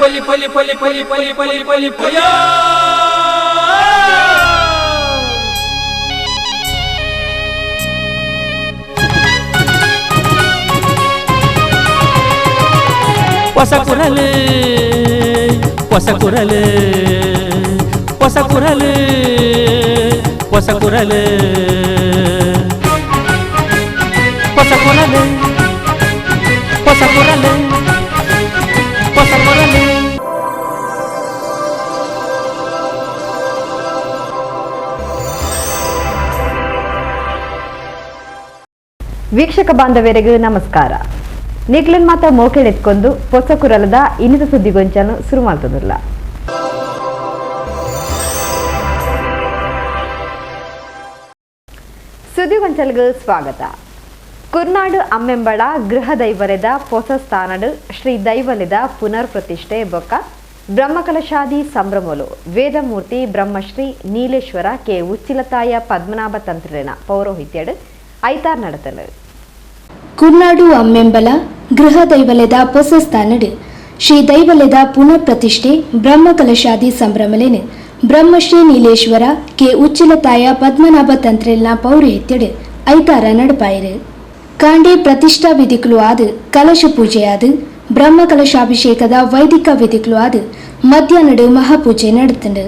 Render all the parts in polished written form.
ಪೊಲಿ ಪೊಲಿ ಪೊಲಿ ಪೊಲಿ ಪೊಲಿ ಪೊಲಿ ಪೊಲಿ ಪೊಯ. ಹೊಸ ಕುರಲು, ಹೊಸ ಕುರಲು, ಹೊಸ ಕುರಲು, ಹೊಸ ಕುರಲು, ಹೊಸ ಕುರಲು, ಹೊಸ ಕುರಲು, ಹೊಸ ಕುರಲು. ವೀಕ್ಷಕ ಬಾಂಧವರಿಗೆ ನಮಸ್ಕಾರ. ನಿಕ್ಲನ್ ಮಾತ ಮೋಕೆಳೆತ್ಕೊಂಡು ಪೊಸ ಕುರಲದ ಇನ್ನಿತ ಸುದ್ದಿಗೊಂಚನು ಶುರು ಮಾಡ್ತದಿಲ್ಲ. ಸುದ್ದಿಗೊಂಚಲ್ಗೆ ಸ್ವಾಗತ. ಕುರ್ನಾಡು ಅಮ್ಮೆಂಬಳ ಗೃಹ ದೈವಲೆದ ಪೊಸ ಸ್ಥಾನಡು ಶ್ರೀ ದೈವಲೆದ ಪುನರ್ ಪ್ರತಿಷ್ಠೆ ಬೊಕ್ಕ ಬ್ರಹ್ಮಕಲಶಾದಿ ಸಂಭ್ರಮಲು ವೇದಮೂರ್ತಿ ಬ್ರಹ್ಮಶ್ರೀ ನೀಲೇಶ್ವರ ಕೆ ಉಚ್ಚಿಲತಾಯ ಪದ್ಮನಾಭ ತಂತ್ರಿನ ಪೌರೋಹಿತ್ಯಡು ಐತಾರ್ ನಡತಲು. ಕುರ್ನಾಡು ಅಮ್ಮೆಂಬಲ ಗೃಹ ದೈವಲೆದ ಪೊಸ ಸ್ಥಾನಡು ಶ್ರೀ ದೈವಲೆದ ಪುನರ್ ಪ್ರತಿಷ್ಠೆ ಬ್ರಹ್ಮಕಲಶಾದಿ ಸಂಭ್ರಮಲೇನು ಬ್ರಹ್ಮಶ್ರೀ ನೀಲೇಶ್ವರ ಕೆ ಉಚ್ಚಿಲತಾಯ ಪದ್ಮನಾಭ ತಂತ್ರೆಲ್ನ ಪೌರೋಹಿತ್ಯಡು ಐತಾರ ನಡಪಾಯಿರು. ಕಾಂಡೆ ಪ್ರತಿಷ್ಠಾ ವಿಧಿಗಳು ಆದ ಕಲಶ ಪೂಜೆಯಾದ ಬ್ರಹ್ಮಕಲಶಾಭಿಷೇಕದ ವೈದಿಕ ವಿಧಿಗಳು ಆದ ಮಧ್ಯಾಹ್ನಡು ಮಹಾಪೂಜೆ ನಡೆತಂಡು.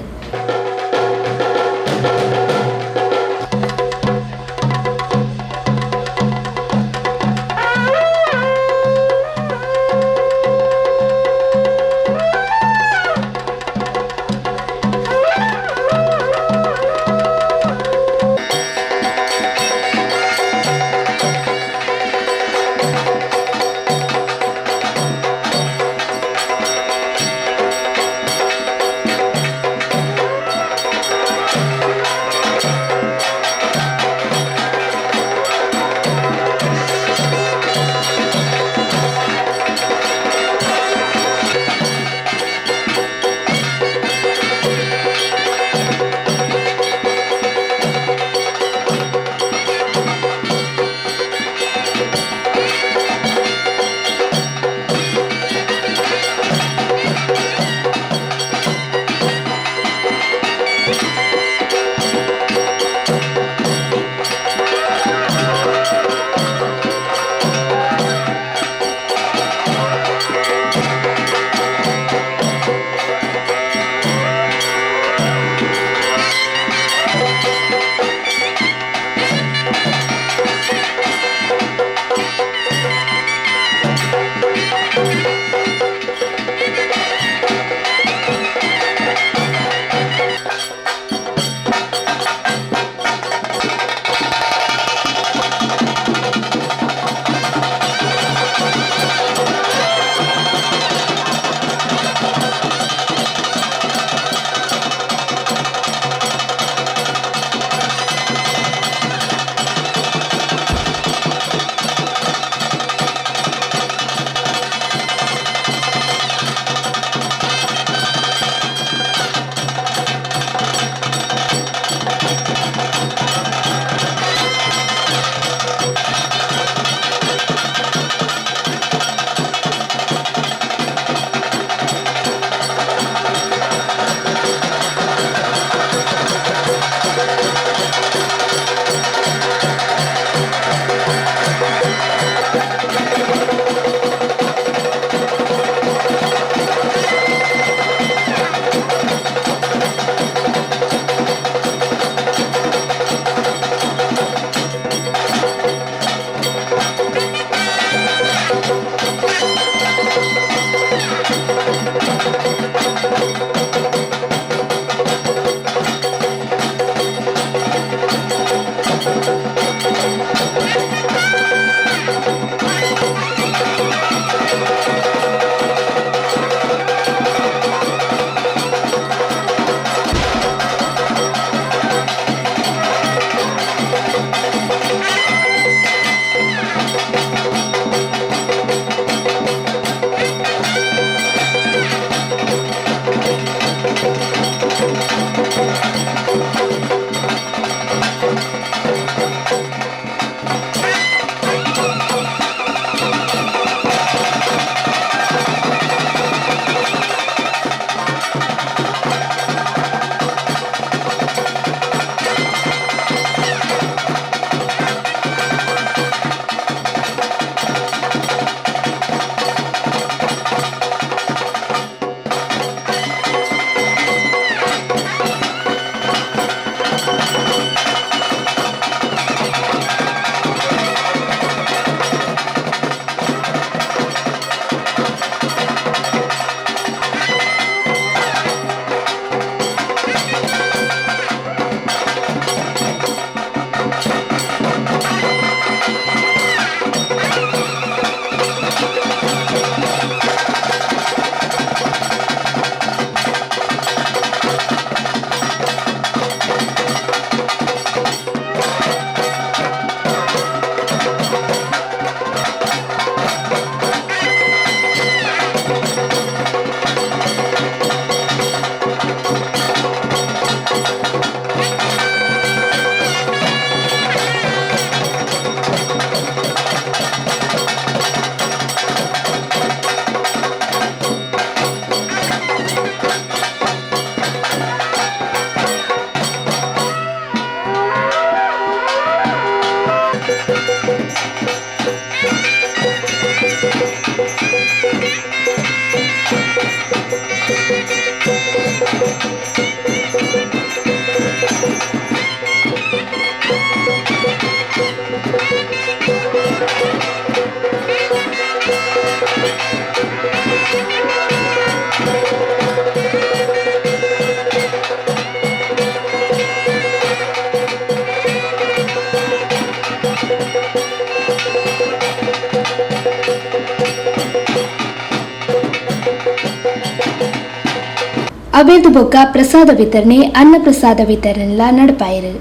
ಅವೇದು ಬೊಕ್ಕ ಪ್ರಸಾದ ವಿತರಣೆ ಅನ್ನಪ್ರಸಾದ ವಿತರಣೆಲ ನಡಪಾಯಿರು.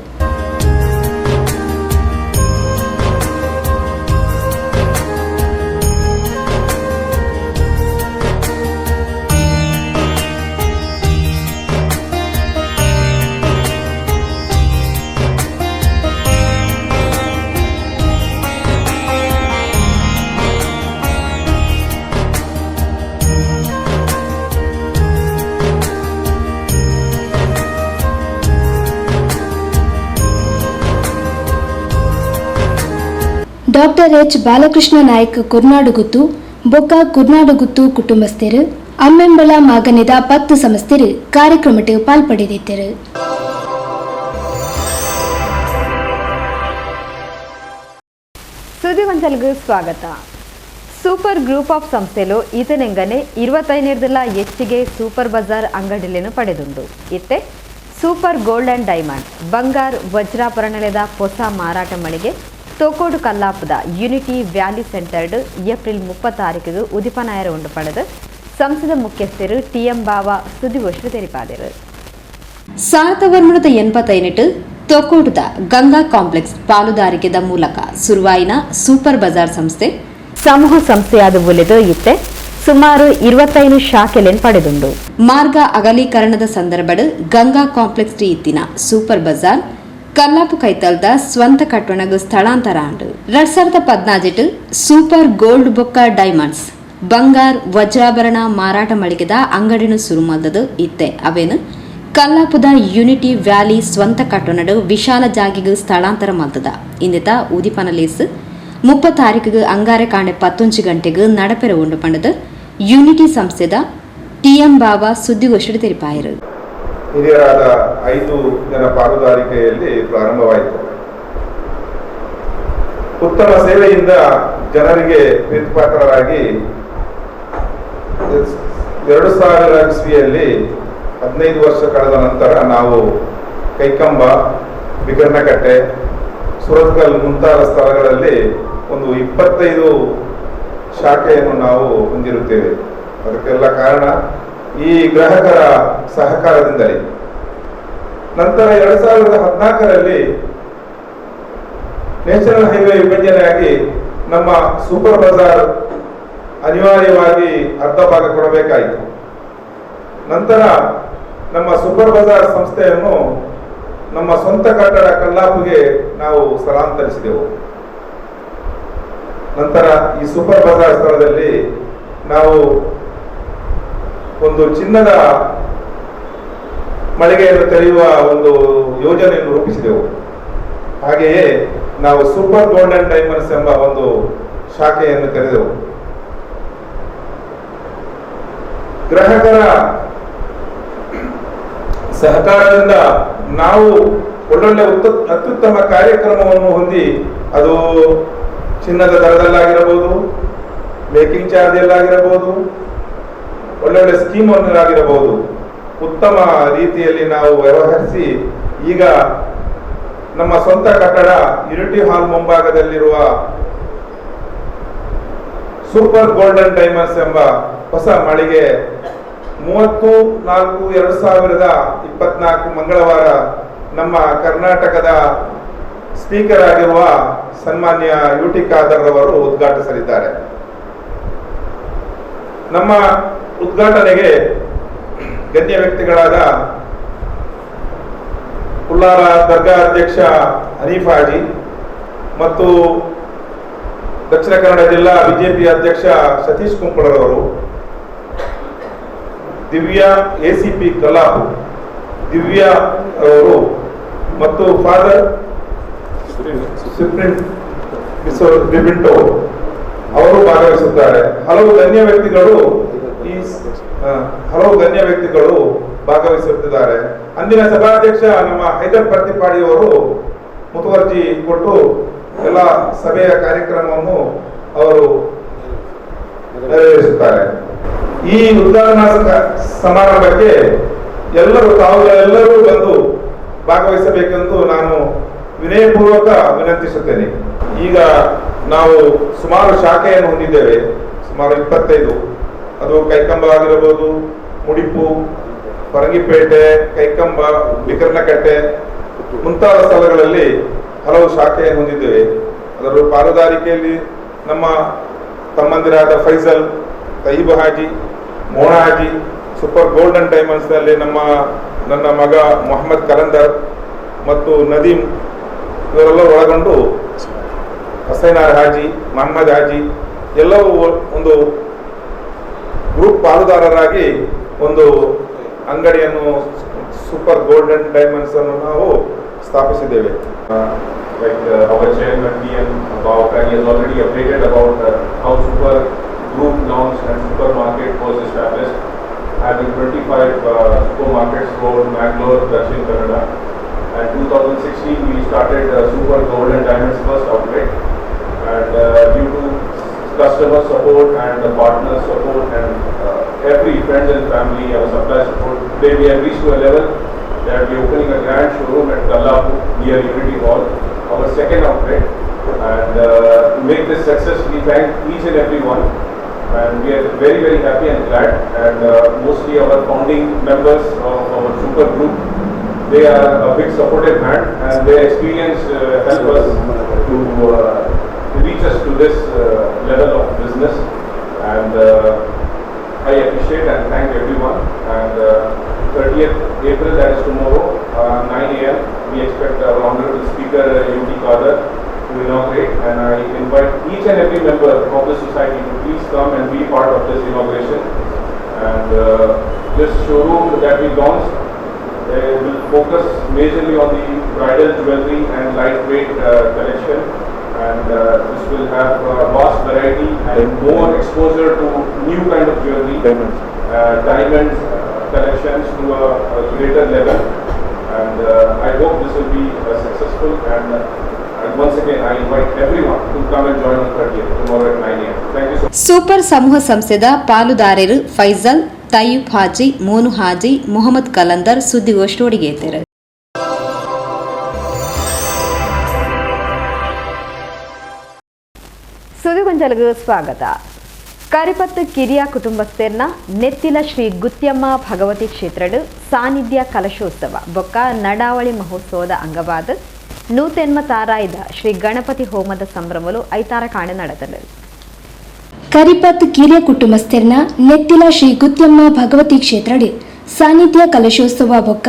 ಡಾಕ್ಟರ್ ಎಚ್ ಬಾಲಕೃಷ್ಣ ನಾಯ್ಕ್ ಕುರ್ನಾಡುಗುತ್ತು ಬೊಕ್ಕ ಕುರ್ನಾಡುಗುತ್ತು ಕುಟುಂಬಸ್ಥರು ಅಮ್ಮೆಂಬಳ ಮಾಗನಿದ 10 ಸಂಸ್ಥೆರು ಕಾರ್ಯಕ್ರಮಕ್ಕೆ ಪಾಲ್ಪಡೆದಿದ್ದರು. ಸುದ್ದಿವಂತಲ್ಗೂ ಸ್ವಾಗತ. Super group of ಸಂಸ್ಥೆಲು ಈತನೆಂಗನೆ 25 ಹೆಚ್ಚಿಗೆ ಸೂಪರ್ ಬಜಾರ್ ಅಂಗಡಿಲೇನು ಪಡೆದುಂಡು. ಇತ್ತೆ super gold and diamond ಬಂಗಾರ್ ವಜ್ರಾಭರಣದ ಹೊಸ ಮಾರಾಟ ಮಳಿಗೆ ತೋಕೋಡು ಕಲ್ಲಾಪುದ unity valley centred April 30 ತಾರೀಕಿಗೆ ಉದಿಪನಾಯರ ಉಂಡು ಪಡೆದು ಸಂಸದ ಮುಖ್ಯಸ್ಥರು ಟಿಎಂ ಬಾವ ಸುದ್ದಿಗೋಷ್ಠಿ ತೆರಿಪಾದರು. 1988 ತೊಕೋಟದ ಗಂಗಾ ಕಾಂಪ್ಲೆಕ್ಸ್ ಪಾಲುದಾರಿಕೆದ ಮೂಲಕ ಸುರುವಾಯಿನ ಸೂಪರ್ ಬಜಾರ್ ಸಂಸ್ಥೆ ಸಮೂಹ ಸಂಸ್ಥೆಯಾದ ಒಲಿದು ಇತ್ತೆ ಸುಮಾರು 25 ಶಾಖೆಲೆನ್ ಪಡೆದುಂಡು. ಮಾರ್ಗ ಅಗಲೀಕರಣದ ಸಂದರ್ಭಡ್ ಗಂಗಾ ಕಾಂಪ್ಲೆಕ್ಸ್ ಇತ್ತಿನ ಸೂಪರ್ ಬಜಾರ್ ಕಲ್ಲಾಪು ಕೈತಲ್ದ ಸ್ವಂತ ಕಟ್ಟಣಗು ಸ್ಥಳಾಂತರ and 2014 super gold ಬೊಕ್ಕ ಡೈಮಂಡ್ಸ್ ಬಂಗಾರ್ ವಜ್ರಾಭರಣ ಮಾರಾಟ ಮಳಿಗೆದ ಅಂಗಡಿನ ಸುರುಮಲ್ದದು ಇತ್ತೆ ಅವೇನು ಕಲ್ಲಾಪುದ ಯೂನಿಟಿ ವ್ಯಾಲಿ ಸ್ವಂತ ಕಟ್ಟಣಡು ವಿಶಾಲ ಜಾಗಿಗೆ ಸ್ಥಳಾಂತರ ಮಲ್ತದ. ಇಂದಿತ ಉದಿಪನಲೇಸ್ 30 ತಾರೀಕಿಗೆ ಅಂಗಾರೆ ಕಾಂಡೆ 11 ಗಂಟೆಗೆ നടಪೆರ ಉಂಡು ಪಂಡದು ಯೂನಿಟಿ ಸಂಸ್ಥೆದ ಟಿಎಂ ಬಾಬಾ ಸುದ್ದಿಗೋಷ್ಠಿ ತೆರಿಪಾಯರು. ಹಿರಿಯರಾದ 5 ಜನ ಪಾಲುದಾರಿಕೆಯಲ್ಲಿ ಪ್ರಾರಂಭವಾಯಿತು. ಉತ್ತಮ ಸೇವೆಯಿಂದ ಜನರಿಗೆ ಪ್ರೀತಿಪಾತ್ರರಾಗಿ 2000 ಇಸ್ವಿಯಲ್ಲಿ 15 ವರ್ಷ ಕಳೆದ ನಂತರ ನಾವು ಕೈಕಂಬ, ಬಿಗರ್ನಕಟ್ಟೆ, ಸುರತ್ಕಲ್ ಮುಂತಾದ ಸ್ಥಳಗಳಲ್ಲಿ ಒಂದು 25 ಶಾಖೆಯನ್ನು ನಾವು ಹೊಂದಿರುತ್ತೇವೆ. ಅದಕ್ಕೆಲ್ಲ ಕಾರಣ ಈ ಗ್ರಾಹಕರ ಸಹಕಾರದಿಂದಲೇ. ನಂತರ 2014ರಲ್ಲಿ ನ್ಯಾಷನಲ್ ಹೈವೇ ವಿಭಜನೆಯಾಗಿ ನಮ್ಮ ಸೂಪರ್ ಬಜಾರ್ ಅನಿವಾರ್ಯವಾಗಿ ಅರ್ಧ ಭಾಗ ಕೊಡಬೇಕಾಯಿತು. ನಂತರ ನಮ್ಮ ಸೂಪರ್ ಬಜಾರ್ ಸಂಸ್ಥೆಯನ್ನು ನಮ್ಮ ಸ್ವಂತ ಕಟ್ಟಡ ಕಲ್ಲಾಪುಗೆ ನಾವು ಸ್ಥಳಾಂತರಿಸಿದೆವು. ನಂತರ ಈ ಸೂಪರ್ ಬಜಾರ್ ಸ್ಥಳದಲ್ಲಿ ನಾವು ಒಂದು ಚಿನ್ನದ ಮಳಿಗೆಯನ್ನು ತೆರೆಯುವ ಒಂದು ಯೋಜನೆಯನ್ನು ರೂಪಿಸಿದೆವು. ಹಾಗೆಯೇ ನಾವು super gold and diamonds ಎಂಬ ಒಂದು ಶಾಖೆಯನ್ನು ತೆರೆದೆವು. ಗ್ರಾಹಕರ ಸಹಕಾರದಿಂದ ನಾವು ಒಳ್ಳೊಳ್ಳೆ ಅತ್ಯುತ್ತಮ ಕಾರ್ಯಕ್ರಮವನ್ನು ಹೊಂದಿ, ಅದು ಚಿನ್ನದ ದರದಲ್ಲಾಗಿರಬಹುದು, ಮೇಕಿಂಗ್ ಚಾರ್ಜ್ ಎಲ್ಲಾಗಿರಬಹುದು, ಒಳ್ಳೊಳ್ಳೆ ಸ್ಕೀಮ್ ಆಗಿರಬಹುದು, ಉತ್ತಮ ರೀತಿಯಲ್ಲಿ ನಾವು ವ್ಯವಹರಿಸಿ ಈಗ ನಮ್ಮ ಸ್ವಂತ ಕಟ್ಟಡ ಯೂನಿಟಿ ಹಾಲ್ ಮುಂಭಾಗದಲ್ಲಿರುವ super golden diamonds ಎಂಬ ಹೊಸ ಮಳಿಗೆ 30/4/2024 ಮಂಗಳವಾರ ನಮ್ಮ ಕರ್ನಾಟಕದ ಸ್ಪೀಕರ್ ಆಗಿರುವ ಸನ್ಮಾನ್ಯ ಯು ಟಿ ಖಾದರ್ ರವರು ಉದ್ಘಾಟಿಸಲಿದ್ದಾರೆ. ನಮ್ಮ ಉದ್ಘಾಟನೆಗೆ ಗಣ್ಯ ವ್ಯಕ್ತಿಗಳಾದ ಉಲ್ಲಾರ ದರ್ಗಾ ಅಧ್ಯಕ್ಷ ಹನೀಫ್ ಹಾಜಿ ಮತ್ತು ದಕ್ಷಿಣ ಕನ್ನಡ ಜಿಲ್ಲಾ ಬಿಜೆಪಿ ಅಧ್ಯಕ್ಷ ಸತೀಶ್ ಕುಂಪಳರವರು, ದಿವ್ಯಾ ಎಸಿಪಿ ಕಲಾಪು ದಿವ್ಯಾ ಅವರು ಮತ್ತು ಫಾದರ್ ಸುಪ್ರೀಂ ಬಿಬಿಂಟೋ ಅವರು ಭಾಗವಹಿಸುತ್ತಾರೆ. ಹಲವು ಗಣ್ಯ ವ್ಯಕ್ತಿಗಳು ಭಾಗವಹಿಸುತ್ತಿದ್ದಾರೆ. ಅಂದಿನ ಸಭಾಧ್ಯಕ್ಷ ನಮ್ಮ ಹೈದರ್ ಪ್ರತಿಪಾಡಿಯವರು ಮುತುವರ್ಜಿ ಕೊಟ್ಟು ಎಲ್ಲ ಸಭೆಯ ಕಾರ್ಯಕ್ರಮವನ್ನು ಅವರು ನೆರವೇರಿಸುತ್ತಾರೆ. ಈ ಉದ್ಘಾಟನಾ ಸಮಾರಂಭಕ್ಕೆ ಎಲ್ಲರೂ ತಾವುಗಳೆಲ್ಲರೂ ಬಂದು ಭಾಗವಹಿಸಬೇಕೆಂದು ನಾನು ವಿನಯಪೂರ್ವಕ ವಿನಂತಿಸುತ್ತೇನೆ. ಈಗ ನಾವು ಸುಮಾರು ಶಾಖೆಯನ್ನು ಹೊಂದಿದ್ದೇವೆ, ಸುಮಾರು 25. ಅದು ಕೈಕಂಬ ಆಗಿರಬಹುದು, ಮುಡಿಪು, ಪರಂಗಿಪೇಟೆ, ಕೈಕಂಬ, ಬಿಕರ್ನಕಟ್ಟೆ ಮುಂತಾದ ಸ್ಥಳಗಳಲ್ಲಿ ಹಲವು ಶಾಖೆಯನ್ನು ಹೊಂದಿದ್ದೇವೆ. ಅದರಲ್ಲೂ ಪಾಲುದಾರಿಕೆಯಲ್ಲಿ ನಮ್ಮ ತಮ್ಮಂದಿರಾದ ಫೈಜಲ್, ತಯ್ಯಿಬ್ ಹಾಜಿ, ಮೋಣ ಹಾಜಿ, ಸೂಪರ್ ಗೋಲ್ಡ್ ಅಂಡ್ ಡೈಮಂಡ್ಸ್ನಲ್ಲಿ ನನ್ನ ಮಗ ಮೊಹಮ್ಮದ್ ಕಲಂದರ್ ಮತ್ತು ನದೀಮ್ ಇವರೆಲ್ಲ ಒಳಗೊಂಡು ಹಸೈನಾರ್ ಹಾಜಿ, ಮೊಹಮ್ಮದ್ ಹಾಜಿ ಎಲ್ಲವೂ ಒಂದು ಗ್ರೂಪ್ ಪಾಲುದಾರರಾಗಿ ಒಂದು ಅಂಗಡಿಯನ್ನು ಸೂಪರ್ ಗೋಲ್ಡ್ ಅಂಡ್ ಡೈಮಂಡ್ಸ್ ಅನ್ನು ನಾವು ಸ್ಥಾಪಿಸಿದ್ದೇವೆ. Like our chairman T.M. Bavaka, he has already updated about how Super Group launched and supermarket was established, having 25 supermarkets throughout Mangalore, Dakshin Kannada. And 2016 we started Super Gold and Diamonds first outlet, and due to customer support and the partner support and every friends and family, our supplier support, today we have reached to a level that we are opening a grand showroom at Kallapu near Unity Hall, our second outlet. And to make this success, we thank each and every one, and we are very, very happy and glad. And mostly our founding members of our Super Group, they are a big supportive hand, and their experience help us to reach us to this level of business. And I appreciate and thank everyone. And 30th April, that is tomorrow, 9 a.m., we expect our honorable speaker U.T. Khader to inaugurate, and I invite each and every member of the society to please come and be part of this inauguration. And this showroom that we launched will focus majorly on the bridal jewelry and lightweight collection, and this will have a vast variety and more exposure to new kind of jewelry, diamonds collections to a greater level. And I hope this will be successful. And once again, I invite everyone to come and join on 30th, tomorrow at 9 a.m. Thank you so much. Super ಸಮೂಹ ಸಂಸ್ಥೆದ ಪಾಲುದಾರರು ಫೈಜಲ್, ತಯ್ಯೂಬ್ ಹಾಜಿ, ಮೋನು ಹಾಜಿ, ಮೊಹಮ್ಮದ್ ಕಲಂದರ್ ಸುದ್ದಿಗೋಷ್ಠಿ. ಸುದ್ದಿಗೊಂಜಲಗು ಸ್ವಾಗತ. ಕರಿಪತ್ತು ಕಿರಿಯ ಕುಟುಂಬಸ್ಥೆರ್ನ ನೆತ್ತಿಲ ಶ್ರೀ ಗುತ್ಯಮ್ಮ ಭಗವತಿ ಕ್ಷೇತ್ರಡು ಸಾನ್ನಿಧ್ಯ ಕಲಶೋತ್ಸವ ಬೊಕ್ಕ ನಡಾವಳಿ ಮಹೋತ್ಸವದ ಅಂಗವಾದ ನೂತೆನ್ಮ ತಾರಾಯ್ದ ಶ್ರೀ ಗಣಪತಿ ಹೋಮದ ಸಂಭ್ರಮಲು ಐತಾರ ಕಾಣೆ ನಡೆದಳು. ಕರಿಪತ್ ಕಿರಿಯ ಕುಟುಂಬಸ್ಥೆರ್ನ ನೆತ್ತಿಲ ಶ್ರೀ ಗುತ್ಯಮ್ಮ ಭಗವತಿ ಕ್ಷೇತ್ರಡು ಸಾನ್ನಿಧ್ಯ ಕಲಶೋತ್ಸವ ಬೊಕ್ಕ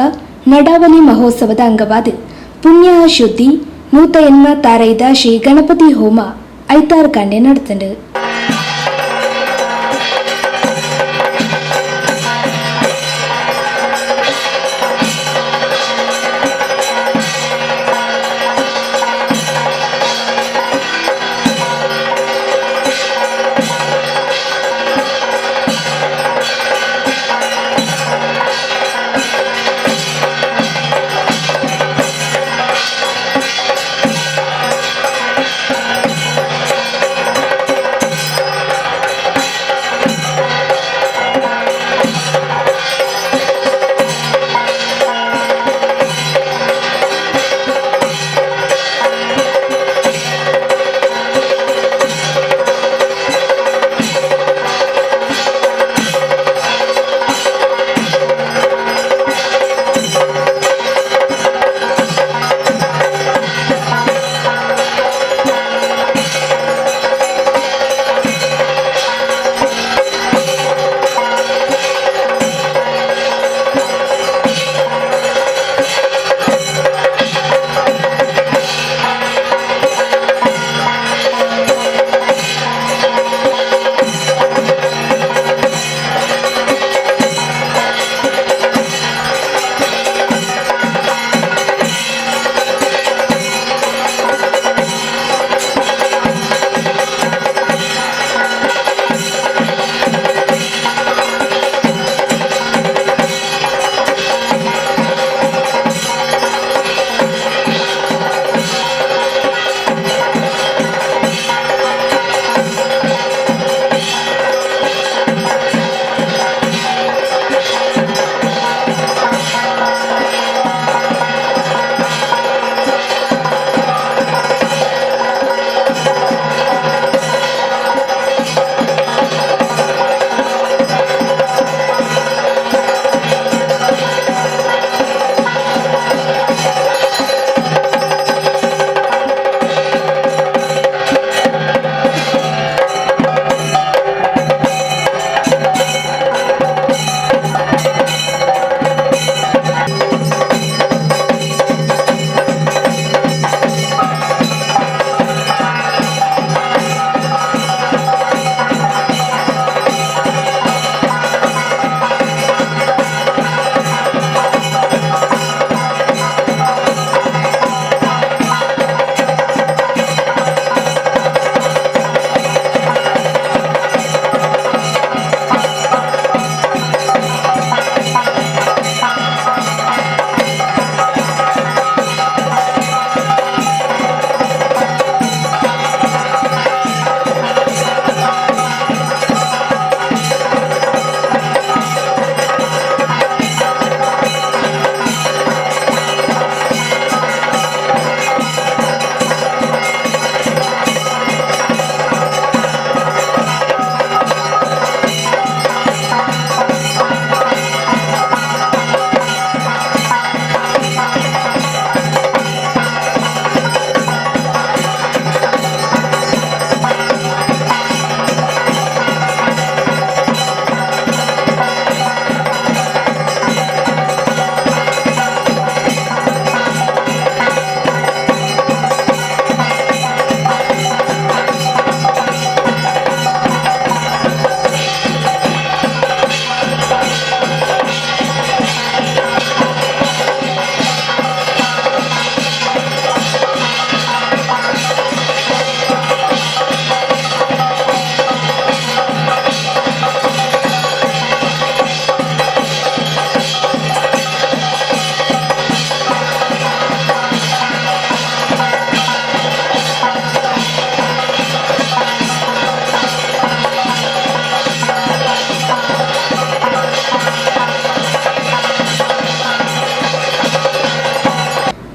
ನಡಾವಲಿ ಮಹೋತ್ಸವದ ಅಂಗವಾದ ಪುಣ್ಯ ಶುದ್ಧಿ ನೂತ ಎನ್ಮ ತಾರೈದ ಶ್ರೀ ಗಣಪತಿ ಹೋಮ ಐತಾರ ಕಾಂಡೆ ನಡೆತಂಡು.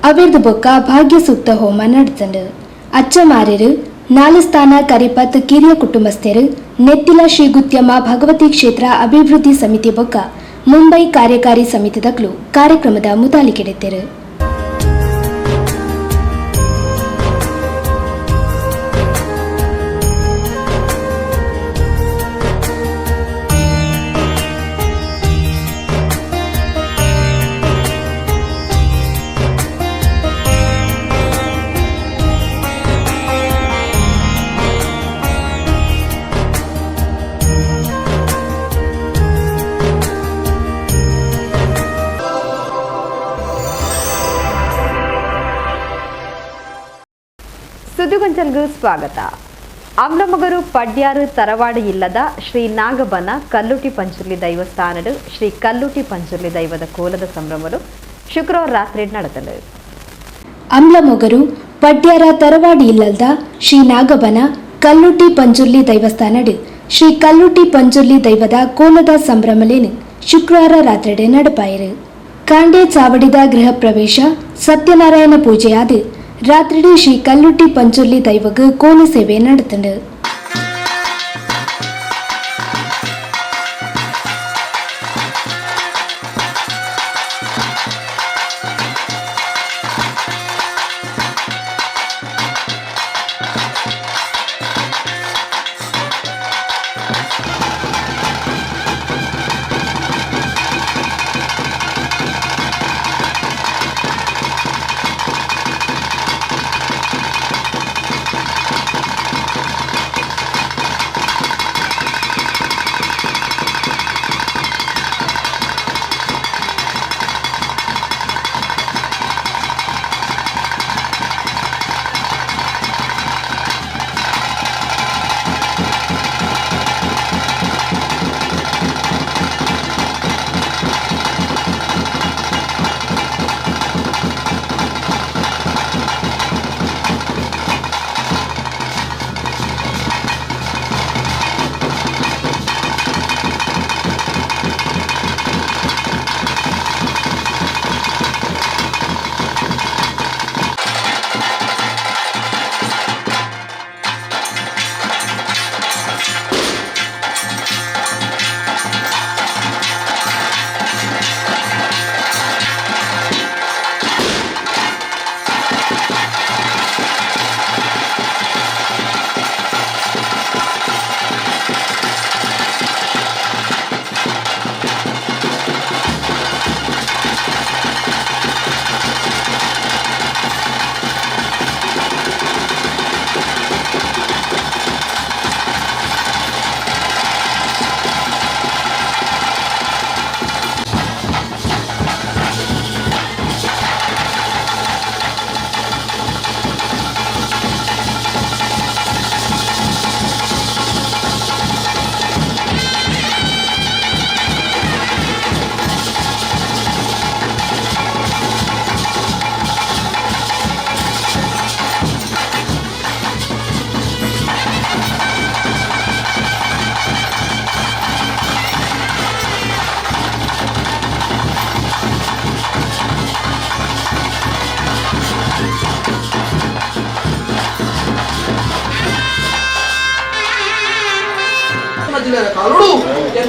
ಅವಿರ್ದು ಬೊಕ್ಕ ಭಾಗ್ಯ ಸೂಕ್ತ ಹೋಮ ನಡೆತಂಡು. ಅಚ್ಚಮಾರಿರು ನಾಲಸ್ಥಾನ ಕರಿಪತ್ ಕಿರಿಯ ಕುಟುಂಬಸ್ಥರು ನೆತ್ತಿಲ ಶ್ರೀ ಗುತ್ಯಮ್ಮ ಭಗವತಿ ಕ್ಷೇತ್ರ ಅಭಿವೃದ್ಧಿ ಸಮಿತಿ ಬೊಕ್ಕ ಮುಂಬೈ ಕಾರ್ಯಕಾರಿ ಸಮಿತಿದಕ್ಲು ಕಾರ್ಯಕ್ರಮದ ಮುತಾಲಿಕೆಡೆತ್ತರು. ಸುದ್ದಿಗೊಂಚಲ್ಗೂ ಸ್ವಾಗತ. ಅಮ್ಲಮಗರು ಪಡ್ಯಾರು ತರವಾಡು ಇಲ್ಲದ ಶ್ರೀ ನಾಗಬನ ಕಲ್ಲುಟಿ ಪಂಚುರ್ಲಿ ದೈವಸ್ಥಾನಡು ಶ್ರೀ ಕಲ್ಲುಟಿ ಪಂಚುರ್ಲಿ ದೈವದ ಕೋಲದ ಸಂಭ್ರಮಲು ಶುಕ್ರವಾರ ರಾತ್ರಿ ನಡೆದಳು. ಅಮ್ಲಮೊಗರು ಪಡ್ಯಾರ ತರವಾಡಿ ಇಲ್ಲದ ಶ್ರೀ ನಾಗಬನ ಕಲ್ಲುಟಿ ಪಂಜುರ್ಲಿ ದೈವಸ್ಥಾನಡು ಶ್ರೀ ಕಲ್ಲುಟಿ ಪಂಜುರ್ಲಿ ದೈವದ ಕೋಲದ ಸಂಭ್ರಮಲೇನು ಶುಕ್ರವಾರ ರಾತ್ರಿ ನಡಪಾಯಿರು. ಕಾಂಡೆ ಚಾವಡಿದ ಗೃಹ ಪ್ರವೇಶ ಸತ್ಯನಾರಾಯಣ ಪೂಜೆಯಾದ ರಾತ್ರಿ ಶ್ರೀ ಕಲ್ಲುಟ್ಟಿ ಪಂಚುರ್ಲಿ ದೈವಗ್ ಕೋಲ ಸೇವೆ ನಡೆತಂಡು.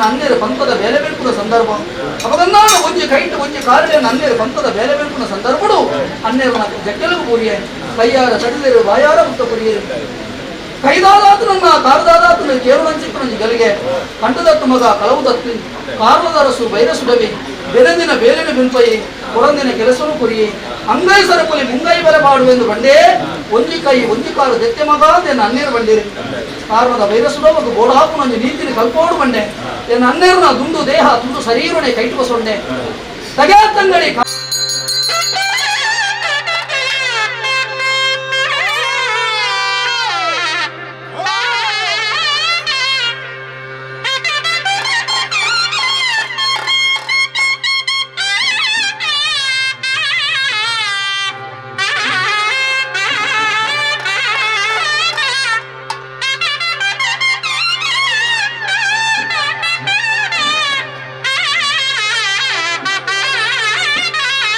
ಅನ್ನೇರು ಪಂಥದ ಬೇಲೆ ಬೆಳ್ಪುನ ಸಂದರ್ಭ ಅಪಗನ್ನಾಡ ಒಂಜಿ ಕೈಟ್ ಒಂಜಿ ಕಾರಡೆ ಅನ್ನೇರು ಪಂಥದ ಬೇಲೆ ಬೆಳ್ಪುನ ಸಂದರ್ಭಡು ಅನ್ನೇರು ಜಕ್ಕೆಲಗು ಪೂರಿಯೆ ಕೈಯಾರ ತಡಿಲೇರು ಬಾಯಾರ ಮುತ್ತ ಪುರಿಯೆ ಕೈದಾದಾತು ನನ್ನ ಕಾರದಾದಾತು ಕೇರುಣಂಚಿಪ್ಪನಂಜಿ ಗಲಿಗೆ ಕಂಟದತ್ತು ಮಗ ಕಲವು ದತ್ತು ಕಾರ್ಲದರಸು ಬೈರಸುಡವಿ ಬೆರೆಂದಿನ ಬೇಲಿನ ಬಿಂಪಯಿ ಕೊರಂದಿನ ಕೆಲಸನು ಕುರಿಯೆ ಅಂಗೈ ಸರಪುಲಿ ಮುಂಗೈ ಬಲೆ ಪಾಡುವೆಂದು ಬಂಡೇ ಒಂಜಿ ಕೈ ಒಂಜಿ ಕಾಲು ದೆತ್ತೆ ಮಗ ಅಂತ ಅನ್ನೇರು ಬಂಡಿರಿ ಕಾರಣದ ವೈರಸುಡ ಒಂದು ಬೋಡಾಪು ನಂಜಿ ನೀತಿని ಕಲ್ಪೋಡು ಬಂಡೆ ಎನ್ನ ಅನ್ನೇರು ನಾ ದುಂಡು ದೇಹ ತುಂಡು ಶರೀರನೆ ಕೈಟುವ ಸೊಂಡೆ ತಗ್ಯಾತಂಗಡಿ. Ah!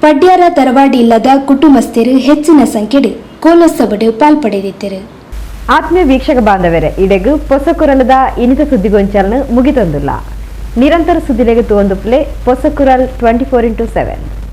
ಪಡ್ಯಾರ ತರವಾಡಿ ಇಲ್ಲದ ಕುಟುಂಬಸ್ಥರು ಹೆಚ್ಚಿನ ಸಂಖ್ಯೆಡ್ ಕೋಲೋತ್ಸವಡ್ ಪಾಲ್ಪಡೆದಿದ್ದರು. ಆತ್ಮೀಯ ವೀಕ್ಷಕ ಬಾಂಧವರೇ, ಇಡೆಗು ಪೊಸಕುರಲದ ಇನಿತ ಸುದ್ದಿಗೊಂಚಲನ ಮುಗಿತೊಂದುಲ್ಲ. ನಿರಂತರ ಸುದ್ದಿಲೆಗೆ ತೋಂದುಪ್ಲೆ ಪೊಸಕುರಲ್ 24x7.